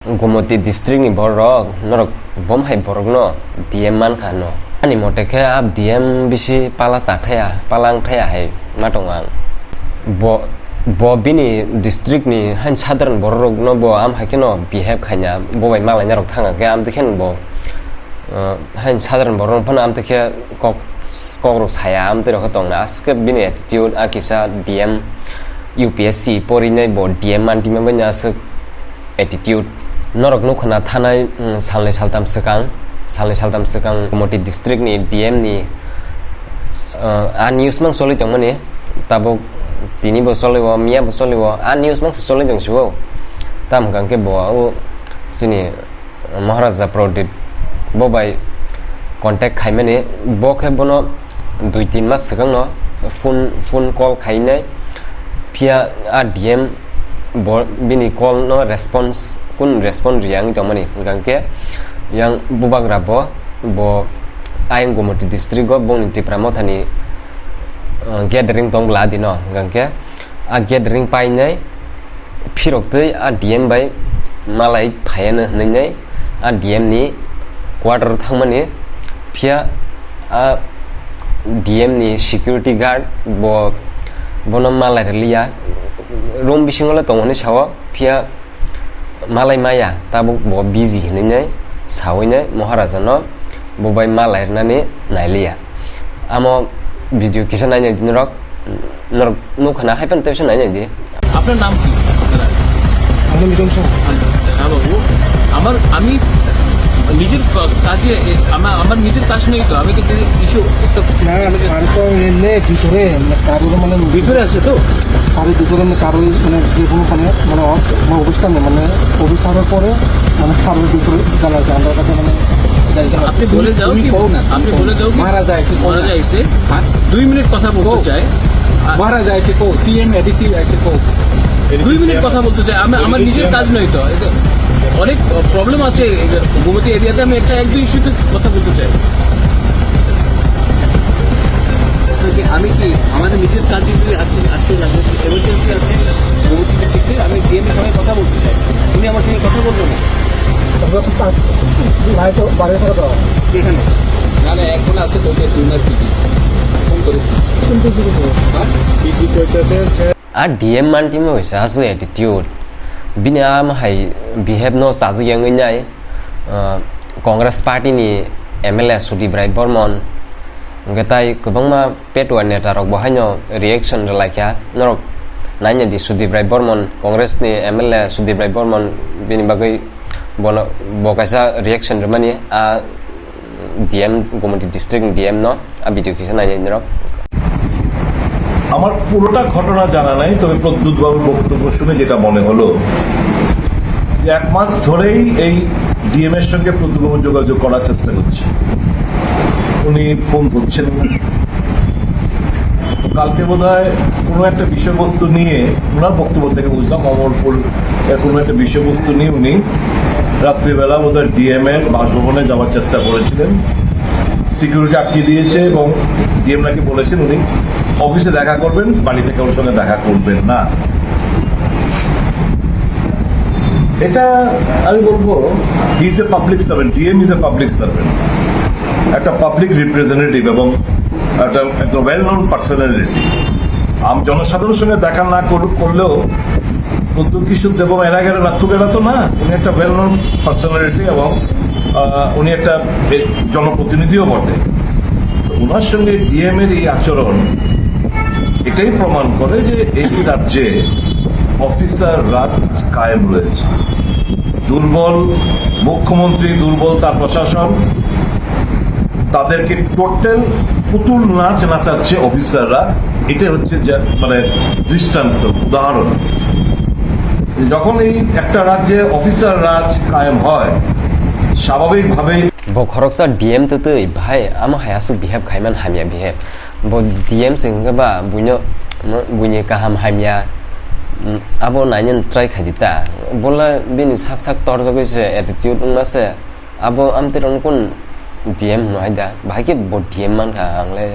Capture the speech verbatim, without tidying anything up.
Gomoti district ni borok, norok bom hai borok no D M man kha no. Ani mote khe a D M bisi pala cha thaya, pala wng thaya hai ma tongo ang. Bo, bo bini district ni hain sadharan borok rok no bo am hai khe no behave khaina, bo bai malai na rok thang khe am dekhe no bo, uh, hain sadharan borok rok phano am dekhe kok, kok rok saya am twi rok khe tong na. Aske bini attitude a kisa D M U P S C porinai bo D M man tima bai aswk attitude. Norok nukha na thanai, mm, salnwi saltam swkang, salnwi saltam swkang Gomoti district ni D M ni, uh, a news mang choli tongmani, tabuk tini bo choli o, miya bo choli o, a news mang se choli tong sio. Tam hwnkha khe bo o chini Maharaja Pradip bo bai contact khaimani, bo khe bono dui tin mas swkangno phone, phone call khainai, phiya a D M bo bini call no response, kun respond riya wng tongmani, hwnkha khe yang bubagra bo, bo ayang Gomoti district o bongni Tipra Mothani, uh, gathering tong bwla dino, hwnkha khe a gathering painai, phirok twi a D M bai malai phaiya no hwnwi nai a D M ni quarter o thangmani, phiya a D M ni security guard bo, bono malai rwliya, room bisingo le tongo hinwi sao, phiya malai maya, tabuk bo busy hinwi nai sawi nai Maharaja no bo bai malai rwnani nailiya. Amo video kisa nainai di norok, norok nukha na hai phano teisa nainai di. আপনার নাম কি? আমার মিঠুন সাহা। হ্যাঁ বাবু, আমার, আমি নিজের কা-, কাজে, এ, আমা-, আমার নিজের কাজ নেই তো, আমি কিন্তু কিছু একটা না, না, স্যার তো এমনি ভিতরে, মানে, কারোর মানে ভিতরে আছে তো? স্যারের ভিতরে মানে কারোর মানে যে কোনো মানে, মানে অ-, মানে অবস্থা নেই, মানে অফিসারের পরে মানে কারোর ভিতরে জানা যায়, আমরা কাছে মানে জানি না। আপনি বলে যাও তুমি কি, কও না, তুমি আপনি কও বলে না। যাও কি, মহারাজা এসে কও না। মহারাজা এসে হ্যাঁ? দুই মিনিট কথা বলতে কও। চাই। আ- মহারাজা এসে কও, সিএম, এডিসি এসে কও। দুই মিনিট কথা বলতে চাই। আমি, আমার নিজের কাজ নয় তো। এই যে অনেক প্রবলেম আছে এই যে গোমতী এরিয়াতে, আমি একটা এক দুই ইস্যুতে কথা বলতে চাই। আপনাকে আমি কি আমাদের নিজের কাজ যদি আজকে, আজকে লাগে, এমার্জেন্সি আছে, গোমতী থেকে আমি ডিএম এর সঙ্গে কথা বলতে চাই, উনি আমার সঙ্গে কথা বলবেন না। আমরা তো পাঁচ, ভাই তো বাড়ি ছাড়া তো। এখানে। না, না, এখন আছে, কইতেছি, উনার পিজি। ফোন করেছি। কোন পিজি দিছে? হ্যাঁ? পিজি কইতেছে, sir. A D M man timo kaisa aswk attitude. Bini a hai behave no chajak yang wngwi nai, ah, Congress party ni M L A Sudip Rai Bormon, hwnkhe tai kwbangma Petua neta rok bo haino reaction rwlai kha. Norok naina di Sudip Rai Bormon, Congress ni M L A Sudip Rai Bormon bini bagwi bono, bo kaisa reaction rwmani a D M, Gomoti district ni D M no a video kisa nainai norok. আমার পুরোটা ঘটনা জানা নাই, তবে প্রদ্যুৎ বাবুর বক্তব্য শুনে যেটা মনে হলো যে এক মাস ধরেই এই ডিএম এর সঙ্গে প্রদ্যুৎ বাবু যোগাযোগ করার চেষ্টা করছে। উনি ফোন ধরছেন না। কালকে বোধহয় কোনো একটা বিষয়বস্তু নিয়ে, ওনার বক্তব্য থেকে বুঝলাম, অমরপুর এর কোনো একটা বিষয়বস্তু নিয়ে উনি রাত্রিবেলা বোধহয় ডিএম এর বাসভবনে যাওয়ার চেষ্টা করেছিলেন। সিকিউরিটি আটকে দিয়েছে এবং ডিএম নাকি বলেছেন উনি অফিসে দেখা করবেন, বাড়িতে কারোর সঙ্গে দেখা করবেন না। এটা আমি বলবো, he is a public servant, DM is a public servant, একটা পাবলিক রিপ্রেজেন্টেটিভ এবং একটা, একটা ওয়েল নোন পার্সোনালিটি। আম জনসাধারণের সঙ্গে দেখা না কর-, করলেও প্রদ্যুৎ কিশোর দেববর্মা এরা গেরা নাথুকেরা তো না, উনি একটা ওয়েল নোন পার্সোনালিটি এবং, আহ, উনি একটা বে-, জনপ্রতিনিধিও বটে। তো ওনার সঙ্গে ডিএম এর এই আচরণ এটাই প্রমাণ করে যে এই রাজ্যে অফিসার রাজ কায়েম রয়েছে। দুর্বল মুখ্যমন্ত্রী, দুর্বল তার প্রশাসন, তাদেরকে টোটাল পুতুল নাচ নাচাচ্ছে অফিসাররা। এটা হচ্ছে যে, মানে, দৃষ্টান্ত, উদাহরণ। যখন এই একটা রাজ্যে অফিসার রাজ কায়েম হয়, স্বাভাবিকভাবেই Bo khoroksa D M twtwi, bhai, amo hai aswk behave khaiman hamya behave. Bo D M se hwnkhe ba buino, buini kaham hamya, abo nainani try khaidi ta. Bola bini sak sak torjagwi se attitude wngma se. Abo amtwi rokno kun D M hwno hai da? Bahai khe bo D M mankha ang le.